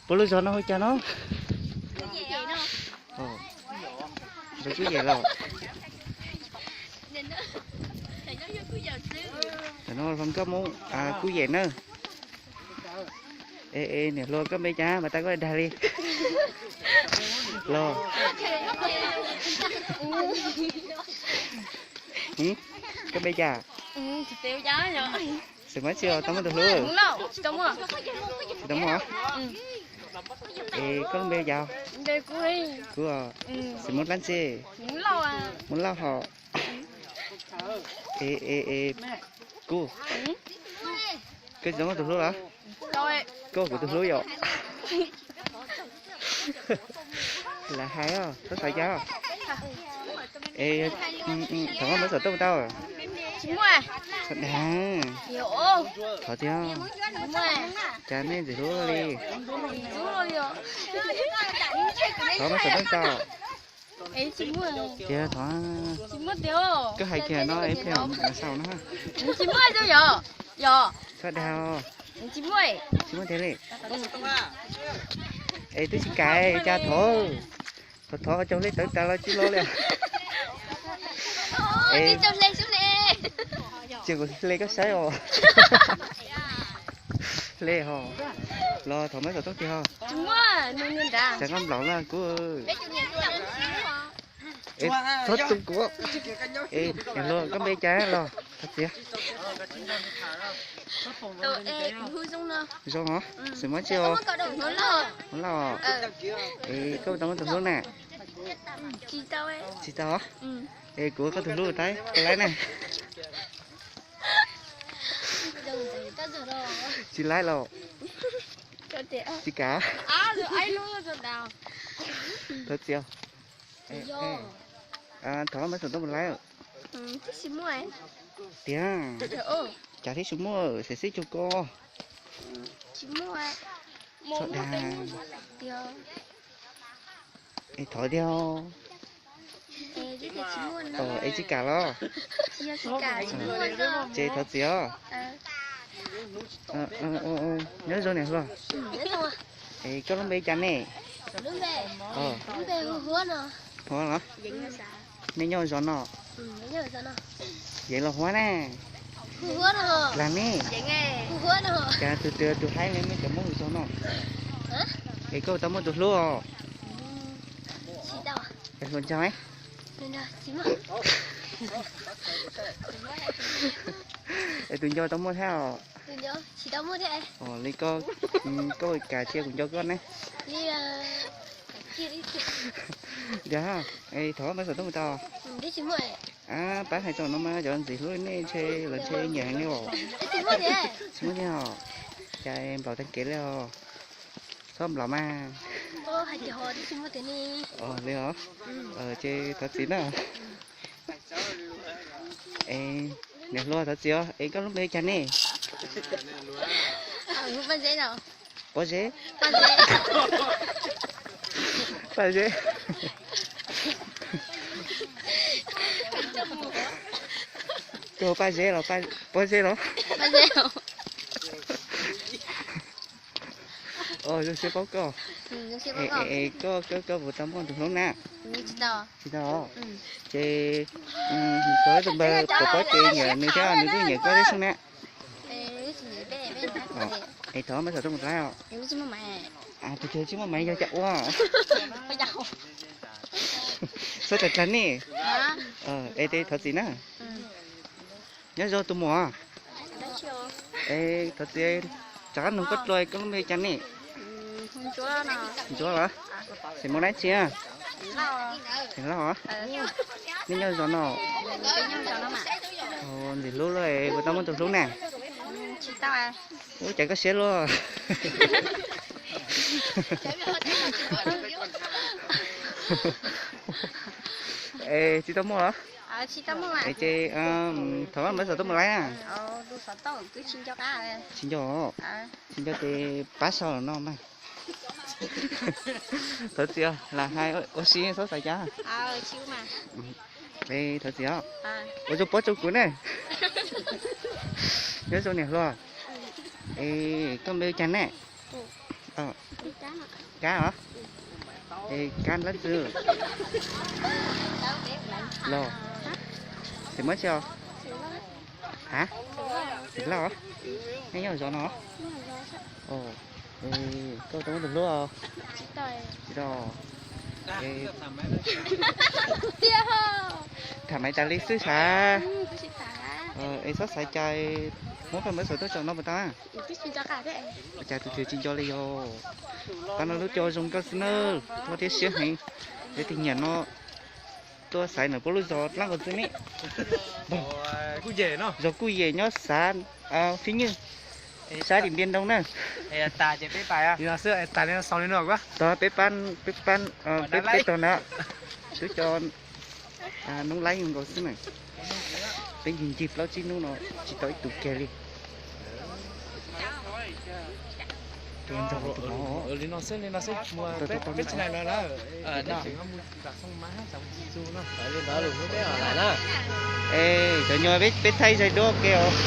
Puab lub zog no hu cas no? Zog Kub Yem los? Tam no hluas nkauj Hmoob Kub Yem na. Es niam hluas koj npe cas mas tau koj dag li? Los, koj npe cas? Xeem Muas tsis tau muaj tus hlub? Tsis tau muaj. Es koj lub npe cas? Kuv, Xeem Muas dlaab tsi? Hmoob Lauj hos. Es, es, Kub, koj tsis tau muaj tus hlub los? Koj kuv tus hlub yom? Lam hais os, txhob xav cas. Es thov koj muab xov tooj tau. Tsis muaj. Dag. Thov tiag. Cas nej ntxim hlub li. Thov muab xov tooj tau. Tiag thov. Koj hais kiag no es pheej sau na. Txhob dag. Tsis muaj tiag li. Es twb tsis kam cas thov. Thov thov cov hle tawv tas los tsis los li. Es cia kuv hle koj saib os. Hle hos. Los thov muab xov tooj tiag hos. Xav koj nplaum na Kub. Es txhob tu kuv. Es niam hluas koj npe cas los thov txiv? Zoo os, Xeem Muas tsi os? Hmoob Lauj. Es koj tau muaj tus hlub na? Tsis tau. Es kuv koj tus hlub tau, koj laib na. Tsis laib los? Tsis kam. Thov txiv. Thov muab xov tooj mus laib. Tiag, cas thiaj tsis muaj, xav sib cuag koj. Txhob dag. Es thov tiag. Es tsis kam los? Ces thov txiv os. Nyob zoo niam hluas. Es koj lub npe cas ne? Huab los? Nej nyob zos no? Yeev los Huab ne. Dlaag ne? Cas tus twg tus haib li mej cov Hmoob zos no? Es koj tau muaj tus hlub os? Hluas nraug. Es tus nco tau muaj thiab os? Li koj, koj kam cia kuv nco koj ne. Yog, thov muab xov tooj tau. Pab hais txog no mas cov ntxim hlub nej ntshe los ntshe nyiam heev li os. Tsis muaj thiab os. Cas nplaum tag kev li os. Txhob nplaum mas. Li os. Ces thov txiv na. Es niam hluas thov txiv os, es koj lub npe cas ne? Pob Zeb. Paj Zeb. Koj hu Paj Zeb los Pob Zeb los? Zoo siab paub koj. Es koj, koj puas tau muaj tus hlub na? Tsis tau. Ces tau tus npawg puas paub ces nyiam nws thiab nws twb nyiam koj thiab xwb na. Es thov muab xov tooj mus laib os. Tus twg tsis muaj maiv yog cas ua. Txhob tag dlaag ne. Es tes thov txiv na. Nyob zoo tus muam. Es thov txiv, rov qab nug koj dlua, koj lub npe cas ne? Ntsuab los? Xeem Muas dlaab tsi? Xeem Lauj os. Nej nyob zos no? Ntxim hlub lawm, puas tau muaj tus hlub na? Ub, cas koj siab luaj. Es tsis tau muaj los? Es ces thov koj muab xov tooj mus laib na. Tsis nco, tsis nco ces pab sau no mas. Thov txiv, lam hais ua si txhob xav cas. Thov txiv os, ua zoo pab tso kuv ne. Nyob zoo niam hluas. Es koj npe hu cas ne? Kab os? Es kab lab twg los? Tsis muaj tsi os? Ha? Tsis laj os? Nej nyob zov no? Koj tau muaj tus hlub os? Tsis tau. Tham maiv tas li xwb sav. Es txhob xaiv cas, muab koj npawb xov tooj tso no puas tau? Ua cas tus twg tsis nco li yog? Pab no lub co zoo nkauj xwb nawb, tuaj thiab siab heev. Yog tus nyiam no tuaj xaiv ntawm puab lub zos dlaab nkaus xwb ne. Zos Kuj Yem nyob xav Fib Nywj, sab Điện Biên Đông na. Tog peb pab, peb pab, peb tog na, twb co noob laib zoo nkaus xwb na. Peb ncig ncig plaub tsib hnub no tsis tau ib tug kiag li. Tus nrog tus no, tus tau na. Es cov nyuag peb thaij zais duab ke os.